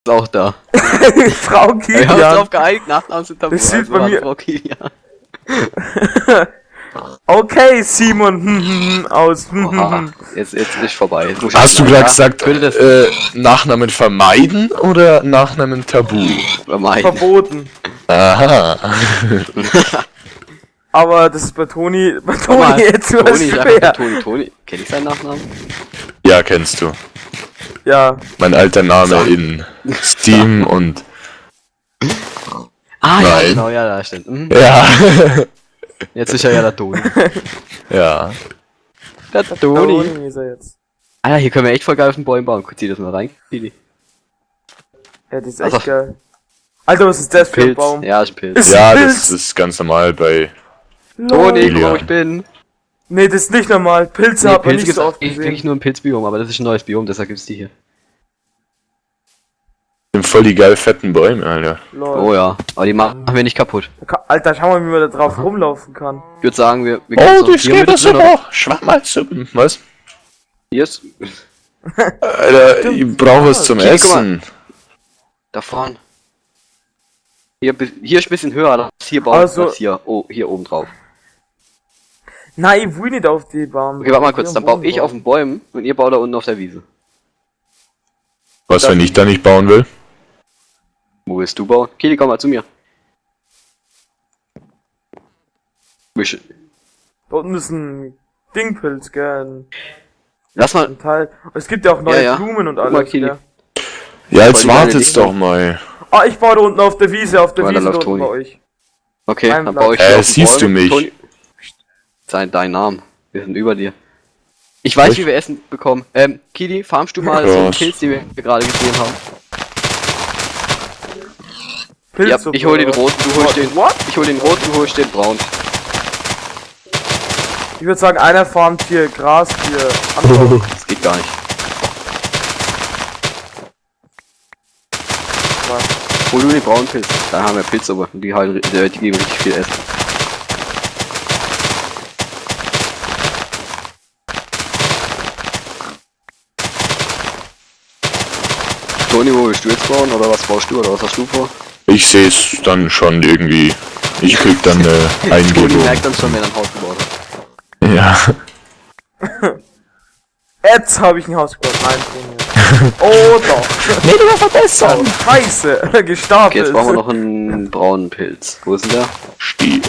Auch da. Frau Wir haben uns Kilian. darauf geeinigt, Nachnamen sind tabu. Das sieht also bei war mir- Frau Kilian. Okay, Simon, aus. Oha, jetzt ist vorbei. Jetzt muss ich Hast du ja, gerade gesagt, Könnte das Nachnamen vermeiden oder Nachnamen tabu? vermeiden? Verboten. Aha. Aber das ist bei Toni, bei Guck mal, Toni jetzt was Toni ist einfach der schwer. Toni. Toni. Kenn ich seinen Nachnamen? Ja, kennst du. Ja, Mein alter Name in Steam und. Ah, ja, Nein. genau, ja, da stimmt. Mhm. Ja. Jetzt ist er ja der Toni. Ja. Der Toni. Toni ist er jetzt. Alter, hier können wir echt voll geil auf den Bäumen bauen. Zieh das mal rein, Kili. Ja, das ist echt Also- geil. Alter, was ist das für ein Pilz. Baum? Ja, ist ein Pilz. Ist Ja, ein das Pilz. ist ganz normal bei. Toni, guck mal, wo Kilian. ich bin. Nee, das ist nicht normal. Pilze Nee, hat man Pilze nicht gibt's so oft eigentlich wirklich gesehen. nur im Pilzbiom, aber das ist ein neues Biom, deshalb gibt's die hier. Sind voll die geil fetten Bäume, Alter. Lol. Oh ja, aber die machen wir nicht kaputt. Alter, schau mal, wie man da drauf rumlaufen kann. Ich würde sagen, wir Oh, gehen das hier geht mit das drin, oder? aber. Schwammerlsuppen. Was? Hier ist, Alter, ich brauche was zum Kili, guck mal. Essen. da vorne. Hier, hier ist ein bisschen höher, das hier bauen, Also- das hier, oh, hier oben drauf. Nein, ich will nicht auf die Baum. Okay, warte mal kurz, Ich will dann am baue Boden ich auf bauen. den Bäumen und ihr baut da unten auf der Wiese. Was, wenn ich da nicht bauen will? Wo willst du bauen? Kili, komm mal zu mir. Da unten ist ein Dingpilz, gell? Ein, Lass mal, ein Teil. Es gibt ja auch neue Ja, ja. Blumen und Guck mal, alles, Kili. gell? Ja, jetzt Voll die geile wartet's Ding. doch mal. Ah, ich baue da unten auf der Wiese, auf der Guck mal, da Wiese da läuft unten bei Toni. euch. Okay, Mein dann Platz. baue ich hier auf den Siehst du Bäumen. mich? Toni, sein, dein Name. Wir sind über dir. Ich weiß, Echt? wie wir Essen bekommen. Kili, farmst du mal so einen Krass. Pilz, den wir gerade gesehen haben? Ja, Pilzsuppe, ich hol den oder was? roten, du holst den. What? Ich hol den roten, du holst den braunen. Ich würde sagen, einer farmt hier Gras hier. Anbau. Das geht gar nicht. Hol du den braunen Pilz. Dann haben wir Pilzsuppe. Die, heilen, die geben richtig viel Essen. Toni, wo willst du jetzt bauen? Oder was baust du? Oder was hast du vor? Ich sehe es dann schon irgendwie. Ich krieg dann eine Toni Eingebung. merkt dann schon, wenn er ein Haus gebaut hat. Ja. Jetzt habe ich ein Haus gebaut. Nein, Toni. Oh doch. Nee, du verbessern. Oh, scheiße. Gestapelt. Okay, jetzt brauchen wir noch einen braunen Pilz. Wo ist denn der? Stier.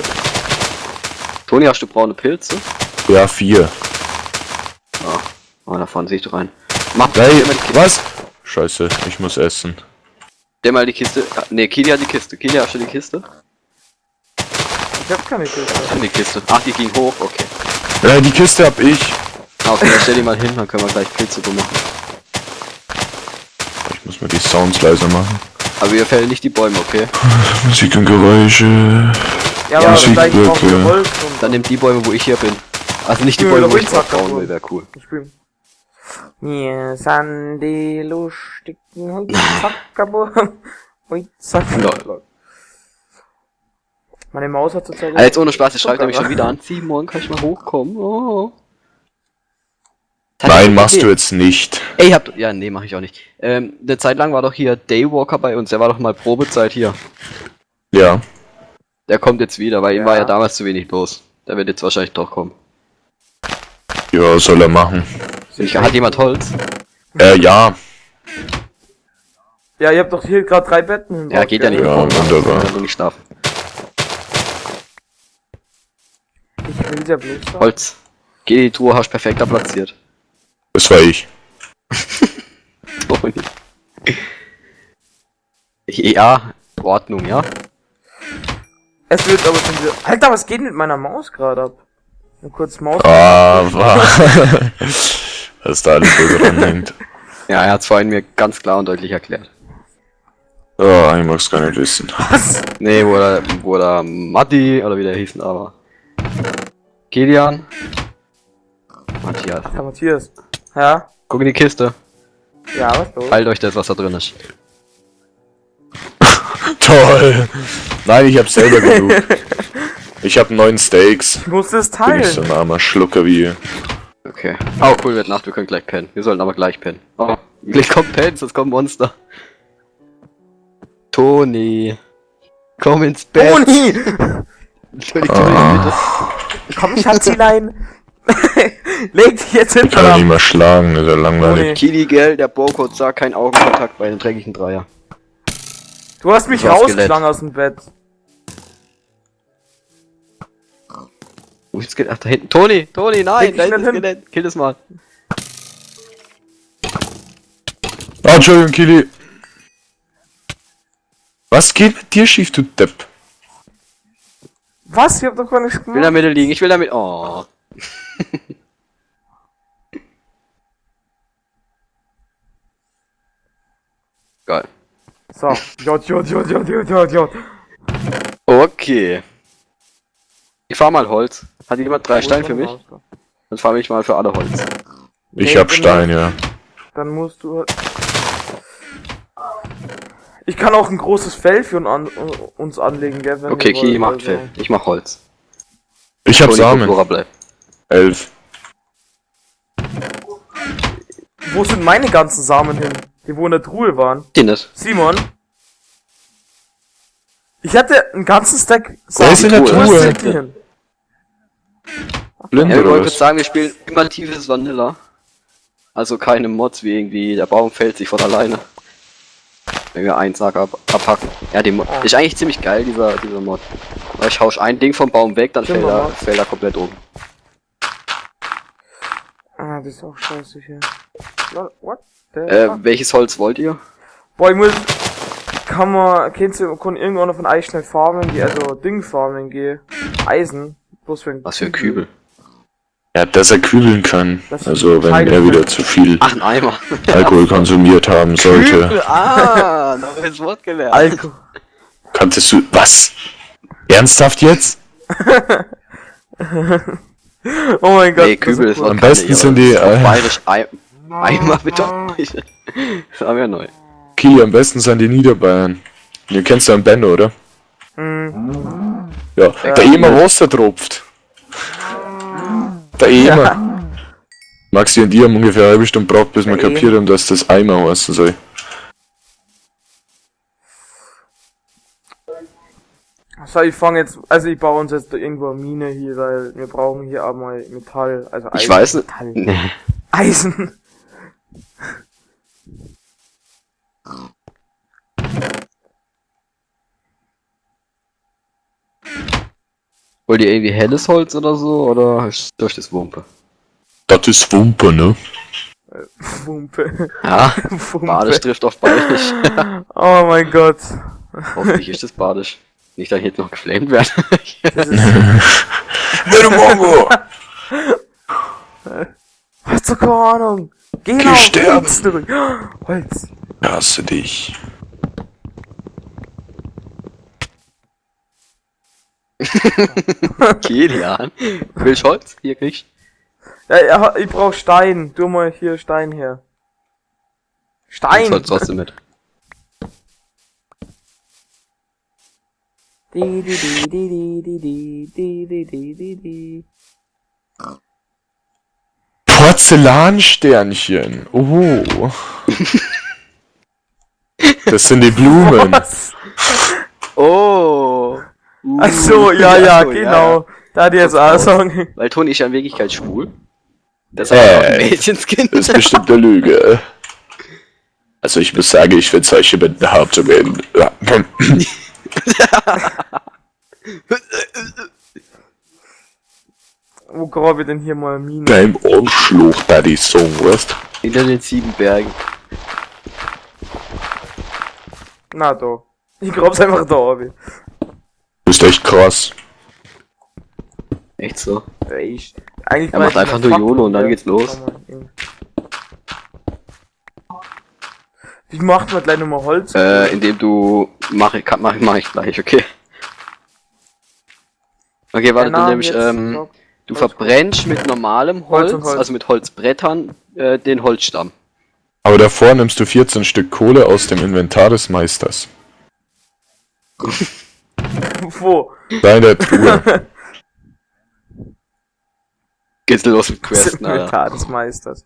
Toni, hast du braune Pilze? Ja, 4. Ah, oh, da vorne sehe ich doch einen. Mach Hey, stell mal die Kiste. was? Scheiße, ich muss essen. Stell mal die Kiste. Ah, Ne, Kili hat die Kiste. Kili, hast du die Kiste? Ich hab keine Kiste. Ich hab die Kiste. Ach, die ging hoch, okay. Die Kiste hab ich. Ah, okay, dann stell die mal hin, dann können wir gleich Pilzsuppe machen. Ich muss mal die Sounds leiser machen. Aber wir fällen nicht die Bäume, okay? Musik und Geräusche. Ja, aber Musik, vielleicht brauchen wir Blöcke. Holz und Dann nimm die Bäume, wo ich hier bin. Also nicht die Nö, Bäume, der wo ich drauf Holzhacker bauen will, wohl. wäre cool. spielen. Wir sind die lustigen Holzhackerbuben. Holzhacker. Lol. Meine Maus hat zurzeit. Also jetzt ohne Spaß, ich schreibt Zucker, nämlich schon wa? wieder an. Simon, kann ich mal hochkommen? Oh. Das hat Nein, ja machst okay. du jetzt nicht. Ey, ich hab. Ja, nee, mach ich auch nicht. Eine Zeit lang war doch hier Daywalker bei uns, der war doch mal Probezeit hier. Ja. Der kommt jetzt wieder, weil ihm war Ja. ja damals zu wenig los. Der wird jetzt wahrscheinlich doch kommen. Ja, soll er machen. Hat jemand Holz? Ja. Ja, ihr habt doch hier gerade 3 Betten hinbaut, Ja, geht ja gell? nicht. Ja, wunderbar. Ich will nicht schlafen. Ich will's ja bloß sagen. Holz. Geh, die Truhe hast du perfekt da platziert. Das war ich. Toni. Ja, Ordnung, ja. Es wird aber schon wieder. Alter, was geht mit meiner Maus gerade ab? Nur kurz Maus. Ah, was da alles so dran hängt. Ja, er hat's vorhin mir ganz klar und deutlich erklärt. Oh, ich mag's gar nicht wissen. Was? Nee, wo der Matti, oder wie der hieß, aber. Kilian. Matthias. Ach, der Matthias. Ja? Guck in die Kiste. Ja, was los? Teilt euch das, was da drin ist. Toll. Nein, ich hab selber genug. Ich hab 9 Steaks. Ich muss das Bin ich so teilen. ein armer Schlucker wie ihr. Okay. Oh, cool, wird Nacht, wir können gleich pennen. Wir sollten aber gleich pennen. Oh, gleich kommt pennen, sonst kommt Monster. Toni. Komm ins Bett. Toni! Entschuldigung, Toni, bitte. Komm, Schatzilein. Leg dich jetzt hin, Ich kann doch nicht verdammt. mal schlagen, ist ja langweilig. Toni, Kili, gell, der Bocode sagt kein Augenkontakt bei den dreckigen Dreier. du hast mich Das war Skelett. rausgeschlagen aus dem Bett. Wo ist das Skelett? Ach, da hinten. Toni, Toni, nein, Leg da dich hinten ist schnell hin. Skelett. Kill das mal. Ah, Entschuldigung, Kili. Was geht mit dir schief, du Depp? Was? Ich hab doch gar nichts Ich will in der gemacht. Mitte liegen, ich will damit. Oh. Geil. So. J, J, J, J, J, J, J. Okay. Ich fahr mal Holz. Hat jemand drei Steine für mich? Dann farm ich mal für alle Holz. Ich Nee, hab Stein, ja. Dann musst du. Ich kann auch ein großes Feld für uns anlegen, gell? Wenn Okay, ihr Kili wollt, macht also. Fell. Ich mach Holz. Ich hab Toni, guck, Samen. wo er bleibt. 11. Wo sind meine ganzen Samen hin? Die wo in der Truhe waren. Die nicht. Simon? Ich hatte einen ganzen Stack Der ist in der Truhe. Wo Truhe. sind die hin? Blind Ja, wir oder wollen kurz was? sagen, wir spielen primitives Vanilla. Also keine Mods wie irgendwie, der Baum fällt sich von alleine. Wenn wir einen Sack abhacken. Ja, die Mod. Ist eigentlich ziemlich geil, dieser Mod. Weil ich hausch ein Ding vom Baum weg, dann Stimmt, Mama. fällt er komplett um. Ah, das ist auch scheiße hier. Lol, what the fuck? Welches Holz wollt ihr? Boah, ich muss. Kann man. Kennst du, kann irgendwann von euch schnell farmen gehen, also Ding farmen gehen. Eisen. Bloß für einen Was für ein Kübel. Ja, dass er kübeln kann. Das Also, wenn Teile er wieder können. zu viel Ach, ein Eimer. Alkohol konsumiert haben sollte. Kübel, ah, neues Wort gelernt. Alkohol. Kanntest du. Was? Ernsthaft jetzt? Oh mein Gott. Nee, Kübel das ist auch Am keine besten Ehre. sind die, Das ist auf Bayerisch Eimer bitte. Das haben wir neu. Kili, am besten sind die Niederbayern. Du kennst ja einen Benno, oder? Mhm. Ja, der immer Wasser tropft. Der immer. Maxi und ich haben ungefähr eine halbe Stunde gebraucht, bis wir Der kapiert haben, dass das Eimer heißen soll. So, ich fange jetzt, also ich baue uns jetzt da irgendwo eine Mine hier, weil wir brauchen hier auch mal Metall, also Eisen. Ich weiß nicht. Metall. Nee. Eisen. Wollt ihr irgendwie helles Holz oder so? Oder ist euch das Wumpe? Das ist Wumpe, ne? Wumpe. Ja, Wumpe. Badisch trifft auf Bayerisch. Oh mein Gott. Hoffentlich ist das Badisch. Nicht, dass ich jetzt noch geflamed werde. Das ist, Mongo! hast du keine Ahnung. Genau. Geh sterben. Holz zurück. Holz. Ich hasse dich. Kilian. Willst du Holz? Hier kriegst Ja, ja, ich brauch Stein. Du mal hier Stein her. du Stein. Holz trotzdem mit. Di, di, di, di, di, di, di, di, di, di, di. Porzellansternchen. Oh. Das sind die Blumen. Was? Oh. Ach so, ja, ja, Ach so, genau. Da hat jetzt auch sagen. Weil Toni ist ja in Wirklichkeit schwul. Deshalb hat er auch ein Ey. Mädchenskin. Das ist bestimmt eine Lüge. Also ich muss sagen, ich finde solche Männer hart zu werden. Ja. Wo grab ich denn hier mal eine Mine? Dein Arschloch, Daddy Song, weißt? Hinter den sieben Bergen. Na da. Ich grab's einfach da, Abi. Du bist echt krass. Echt so. Ey, Ich, eigentlich Er macht brauch ich einfach eine nur YOLO und dann Fackel, geht's los. Kann man irgendwie- Wie macht man gleich nochmal Holz? Indem du. Mach ich, kann, mach, mach ich gleich, okay. Okay, warte, Ja, du na, nämlich, jetzt du Holz. verbrennst mit normalem Holz Holz, und Holz. also mit Holzbrettern, den Holzstamm. Aber davor nimmst du 14 Stück Kohle aus dem Inventar des Meisters. Wo? Da in der Truhe. Geht's los mit Das Questen, Alter. Inventar des Meisters.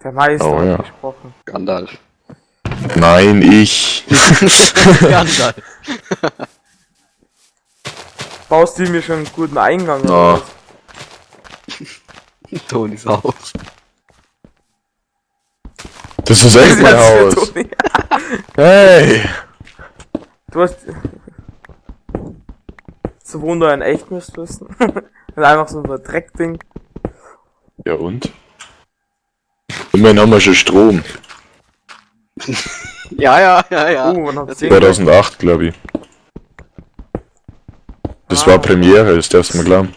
Der Meister Oh, hat ja. gesprochen. Gandalf. Nein, ich. Gandalf. Baust du mir schon einen guten Eingang Na. oder was? Tonis Haus. Das ist echt mein Das ist Haus. Toni. Hey! Du hast. So wohnt da in echt, müsst du wissen. Das ist einfach so ein Dreckding. Ja und? Immerhin haben wir schon Strom. Ja, ja, ja, ja. Oh, wann habt ihr 2008, glaube ich. Das Ah. war Premiere, das darfst du mir glauben.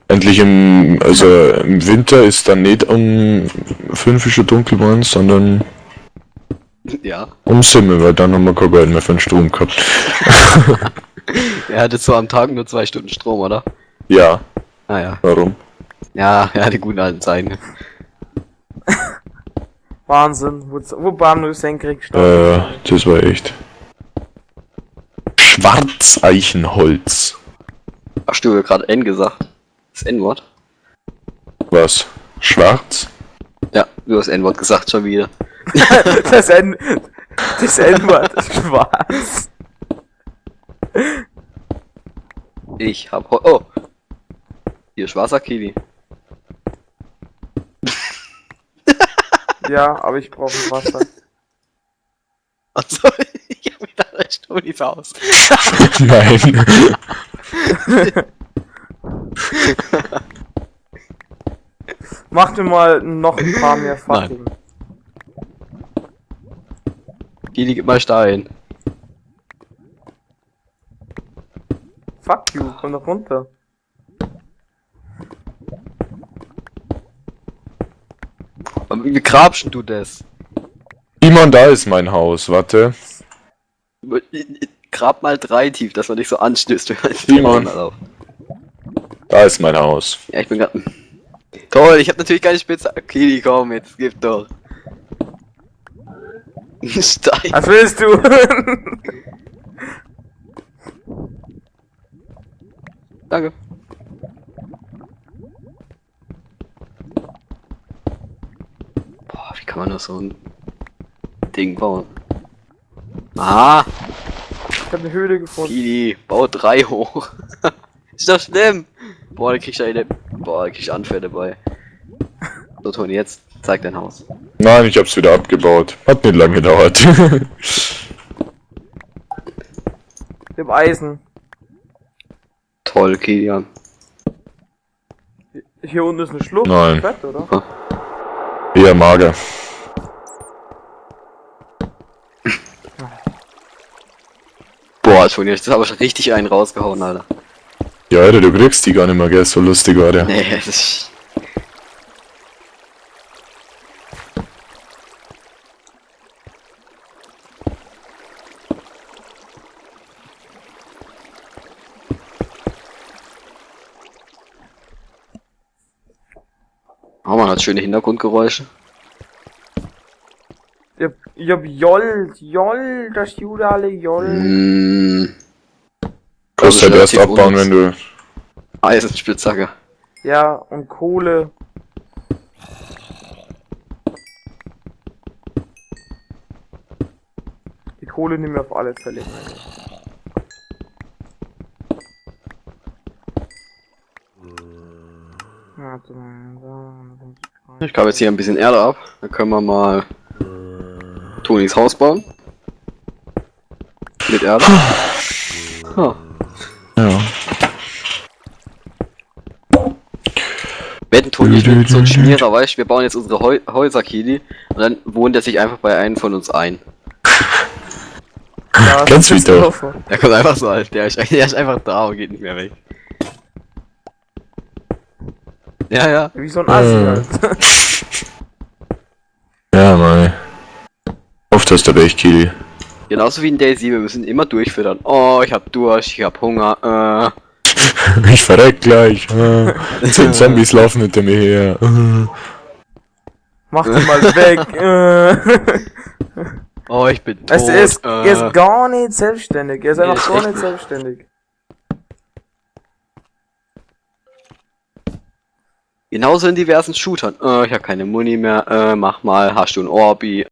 Endlich im, also im Winter ist dann nicht um 5 Uhr schon dunkel geworden, sondern Ja. um 7, weil dann haben wir kein Geld mehr für den Strom gehabt. Er hatte so am Tag nur 2 Stunden Strom, oder? Ja, Naja. warum? Ja, ja, die guten alten Zeiten. Wahnsinn. Wo Bam nur senkrecht gestanden. Das war echt. Schwarzeichenholz. Hast du gerade N gesagt? Das N-Wort? Was? Schwarz? Ja, du hast N-Wort gesagt schon wieder. Das N. Das N-Wort ist schwarz. Ich hab. Oh! Hier ist Wasser, Kili. Ja, aber ich brauche Wasser. Achso, ich hab gedacht, das ist Tonis Haus. Nein. Mach mir mal noch ein paar mehr Fackeln. Kili, gib mal Stein. Fuck you, komm doch runter. Aber wie grabst du das? Simon, da ist mein Haus, warte. Grab mal 3 tief, dass man dich so anstößt. Wenn man Simon. Da ist mein Haus. Ja, ich bin grad. Toll, ich hab natürlich keine Spitze. Kili, komm, jetzt gib doch. Stein. Was willst du? Danke. Boah, wie kann man das so ein Ding bauen? Ah, Ich hab eine Höhle gefunden. Kili, bau 3 hoch. Ist doch schlimm. Boah, da krieg ich eine. Boah, da krieg ich Anfälle bei. So, Toni, jetzt zeig dein Haus. Nein, ich hab's wieder abgebaut. Hat nicht lange gedauert. Ich hab Eisen. Toll, Kilian. Hier unten ist eine Schlucht. Nein. Fett, oder? Eher mager. Boah, Toni, das ist aber schon richtig einen rausgehauen, Alter. Ja, Alter, du kriegst die gar nicht mehr, gell? So lustig war der. Nee, das ist. Oh, man hat schöne Hintergrundgeräusche. Ich hab Joll, Joll, das Jude alle Joll. Mm, Kannst halt erst relativ abbauen, wenn du. Eisenspitzhacke. Ja, und Kohle. Die Kohle nehmen wir auf alle Fälle. mit. Warte mal, so, Ich grabe jetzt hier ein bisschen Erde ab. Dann können wir mal Tonis Haus bauen. Mit Erde. Ah. Ja. Wetten, Toni, ich bin so ein Schmierer, weißt du, wir bauen jetzt unsere Häuser, Kili, und dann wohnt er sich einfach bei einem von uns ein. Ja, Kennst das mich ist doch. gelaufen. Er kommt einfach so alt, der ist einfach da und geht nicht mehr weg. Ja, ja. Wie so ein Assi halt. Ja, mei. Oft hast du recht, Kili. Genauso wie in Daisy, wir müssen immer durchfüttern. Oh, ich hab Durst, ich hab Hunger, Ich verreck gleich. 10 Zombies laufen hinter mir her. Mach die mal weg. Oh, ich bin tot. Weißt du, er ist gar nicht selbstständig. Er ist Nee, einfach ist gar echt nicht selbstständig. Genauso in diversen Shootern. Ich hab keine Muni mehr, mach mal, hast du ein Orbi?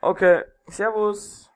Okay, servus.